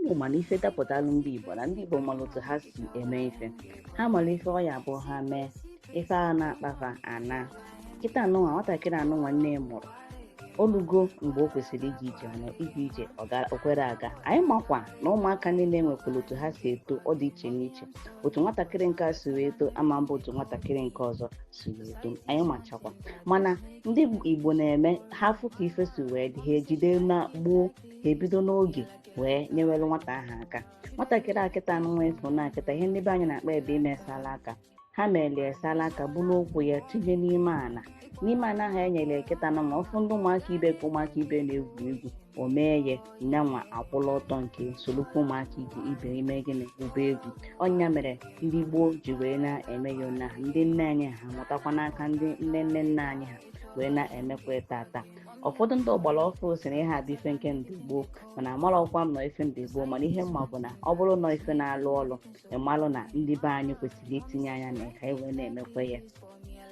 Unu mana ife dapụtalụ ndị Igbo na ndị Igbo mara otu ha si eme ife. Ha mara ife ọ ya bụ ha mee ife a na-akpafa ana. Kịta anụnwa, nwatakịrị anụnwa nne ya mụrụ olugo mgbe o kwesịrị ịga ije, ọnụ ịga ije o kwere aga. Anyị makwa na ụmụaka niile nwekwara otu ha si eto, ọ dị iche n'iche. Otu nwatakịrị nke a si wee too ama mbụ otu nwatakịrị nke ọzọ si wee too, anyị machakwa. Mana ndị Igbo na-eme ha fụ ka ife si wee dị, ha ejide na gboo, ha ebido n'oge wee nyewere nwata ahụ aka. Nwatakịrị akịta anụnwa efu na akịta ihe ndị be anyị na-akpa ebe imesala aka, ha melie esala aka, bụrụ ụkwụ ya tinye n'ime ala, n'ime ala ahụ e nyere ya kịta na ma ọfụ ndị ụmụaka ibe ka ụmụaka ibe na-egwu egwu, o mee ya nyanwa akwụla ọtọ nke solukwa ụmụaka ibe ime gịnị, gwube egwu. Ọnya mere ndị gboo ji wee na-eme ya ona ndị nne anyị ha mụtakwa n'aka ndị nne nne nna anyị ha wee na-emekwa tata. Ụfọdụ ndị ọgbara ọfụ si na ihe abụ ife nke ndị gboo, mana amarọkwa m nọ ife ndị gboo. Mana ihe mma bụ na ọ bụrụ nọ ife na-alụ ọlụ, ịmalụ na ndị be anyị kwesịrị itinye anya na ka anyị wee na-emekwa ya.